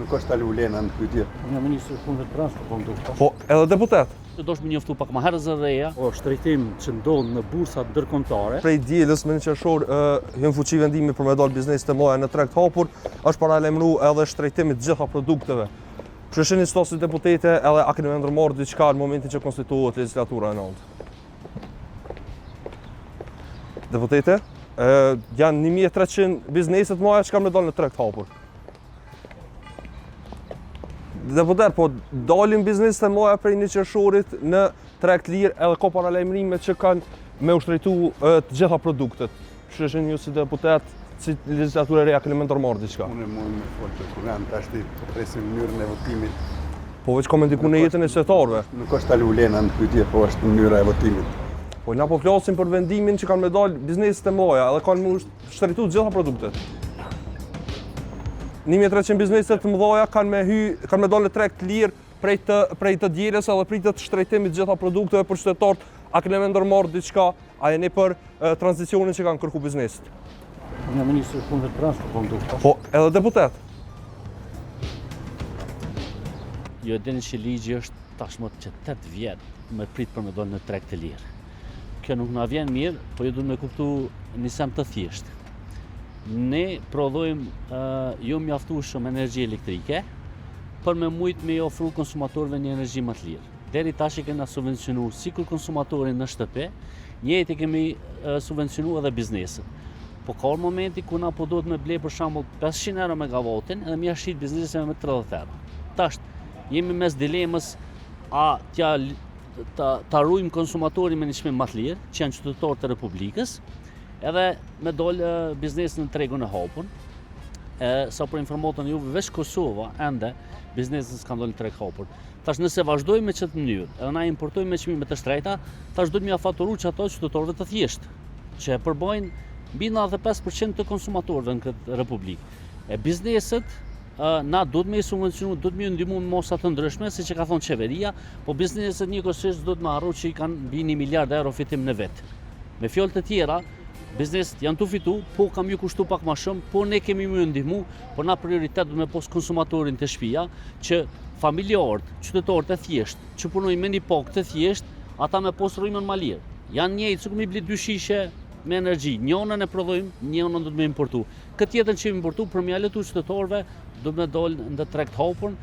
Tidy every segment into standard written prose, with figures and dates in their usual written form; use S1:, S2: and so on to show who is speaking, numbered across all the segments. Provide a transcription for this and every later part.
S1: Nuk është Albulena në pyetje.
S2: Unë jam ministër i Punëve të Brendshme, po më duket.
S3: Po, edhe deputet.
S4: Të dosh me njoftu pak ma herët ZRRE-ja.
S2: O shtrenjtim që ndodh në bursat ndërkombëtare.
S3: Prej dielës me një qershor hyn në fuqi vendimi për me dalë bizneset e mëdha në treg të hapur, është paralajmëru edhe shtrenjtim i të gjitha produkteve. Qysh e shihni qëto si deputete edhe a keni me ndërmarrë diçka në momentin që konstituohet legjislatura e nëntë? Deputete, janë 1300 biznese të mëdha që kanë me dalë në treg të hapur. Deputet, po dalin bizneset e mëdha prej një qershorit në treg të lirë edhe ka paralajmërime që kanë me u shtrejtu të gjitha produktet. Qysh e shihni ju si deputet, si legjislaturë e re, a keni me ndërmarrë diçka?
S1: Unë muj me folë për kuvend, tashti po presim mënyrën e votimit.
S3: Po veç ka me ndiku në jetën e qytetarëve.
S1: Nuk është Albulena në pyetje, po është mënyra e votimit.
S3: Po na po flasim për vendimin që kanë me dalë bizneset e mëdha edhe kanë me u shtrejtu të gjitha produktet. 1300 biznese të mëdha kanë me hy, kanë me dalë në treg të lirë prej të prej të dielës edhe pritet shtrejtimi i të gjitha produkteve për qytetarët. A keni me ndërmarrë diçka? A jeni për e, tranzicionin që kanë kërku bizneset?
S2: Unë jam ministër i Punëve të Brendshme, po më duket.
S3: Po, edhe deputet.
S4: Ju e dini që ligji është tashmë që 8 vjet me prit për me dalë në treg të lirë. Kjo nuk na vjen mirë, po ju duhet me kuptu një sen të thjeshtë. Ne prodhojmë uh, jo mjaftueshëm energji elektrike për me mujt me i ofru konsumatorëve një energji më të lirë. Deri tash e kena subvencionu sikur konsumatorin në shtëpi, njëjtë e kemi subvencionu edhe biznesin. Po ka momenti ku na po duhet me ble për shembull 500 euro megavatin edhe me ja shit bizneseve me 30 euro. Tash jemi mes dilemës a t'ja ta, ta rujmë konsumatorin me një çmim më të lirë, që janë qytetarët e Republikës, edhe me dol biznesin në tregun e hapun. E, sa për informatën e juve, veç Kosova ende biznesin s'ka dalë në treg hapur. Tash nëse vazhdojmë me qëtë mënyrë, edhe na importojmë me çmime të shtrejta, tash duhet me ja faturu që ato qytetarëve të thjeshtë, që e përbajnë mbi 95% të konsumatorëve në këtë republikë. E bizneset na duhet me i subvencionu, duhet me i ndihmu në masa të ndryshme, siç e ka thonë qeveria, po bizneset njëkohësisht duhet me harru që i kanë mbi 1 miliard euro fitim në vit. Me fjalë të tjera, bizneset janë tu fitu, po kam ju kushtu pak ma shumë, po ne kemi me ju ndihmu, po na prioritet duhet me pos konsumatorin te shpia, që familjarët, qytetarët e thjeshtë, që punojnë me një pagë të thjeshtë, ata me pos rrymën ma lirë. Janë njëjtë, sikur me i bli dy shishe me energji, njënën e prodhojmë, njënën duhet me importu. Këtë tjetrën që importu, për me ja lehtu qytetarëve, duhet me dalë në treg të hapur.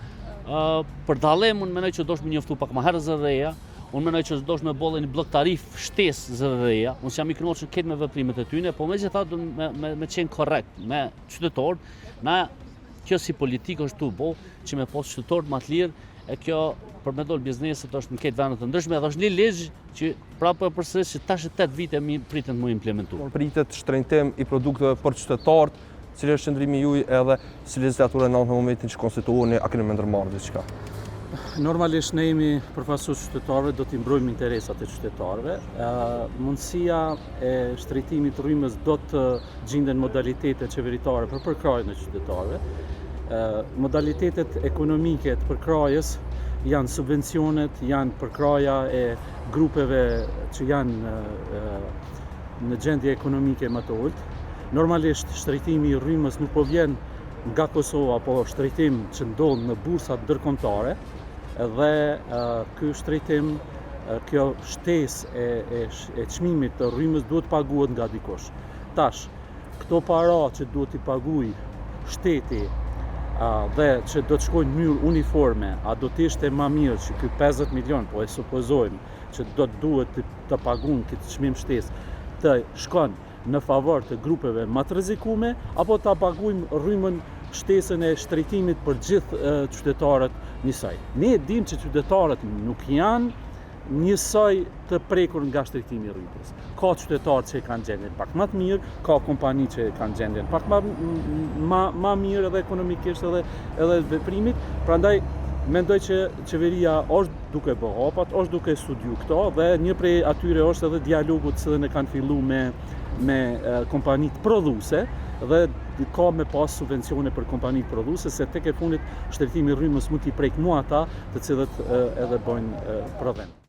S4: Për dallim, unë mendoj që dosh me njoftu pak ma herët ZRRE-ja, unë mendoj që dosh me bo një bllok tarif shtesë ZRRE-ja, unë s'jam i kënaqur krejt me veprimet e tyne, po megjithatë duhet me, me, me qenë korrekt me qytetarët, na kjo si politikë është tu bo që me pas qytetarët ma të lirë, e kjo për me dol bizneset është në këtë vende të ndryshme, edhe është një ligj që prapë po e përsëris që tash e 8 vite mi pritet mu implementu.
S3: Pritet shtrenjtim i produkteve për qytetarët, cili është qëndrimi juaj edhe si legjislaturë e nëntë në momentin që konstituoheni, a keni me ndërmarrë diçka?
S2: Normalisht ne jemi përfaqësues qytetarëve, do t'i mbrojmë interesat e qytetarëve. Mundësia e shtrejtimit të rrymës do të gjinden modalitete qeveritare për përkrahjen e qytetarëve. Modalitetet ekonomike të përkrahjes janë subvencionet, janë përkrahja e grupeve që janë në gjendje ekonomike më të ulët. Normalisht shtrejtimi i rrymës nuk po vjen nga Kosova, po shtrejtim që ndodh në bursat ndërkombëtare dhe ky shtrejtim kjo shtesë e, e, e çmimit të rrymës duhet paguhet nga dikush. Tash, këto para që duhet t'i paguaj shteti dhe që do të shkojnë në mënyrë uniforme, a do të ishte ma mirë që ky 50 milion, po e supozojmë, që do të duhet të, të paguajnë këtë çmim shtesë, të shkon në favor të grupeve më të rrezikume, apo ta paguajmë rrymën shtesën e shtrejtimit për gjithë qytetarët njësoj. Ne e dimë që qytetarët nuk janë njësoj të prekur nga shtrejtimi i rrymës. Ka qytetarë që e kanë gjendjen pak më të mirë, ka kompani që e kanë gjendjen pak më ma, ma mirë edhe ekonomikisht edhe edhe veprimit, prandaj mendoj që qeveria është duke bë hapat, është duke studiu këto dhe një prej atyre është edhe dialogu të cilën e kanë fillu me me kompanitë prodhuese dhe ka me pas subvencione për kompanitë prodhuese se tek e fundit shtrejtimi i rrymës mund t'i prek mu ata të cilët edhe bëjnë prodhim.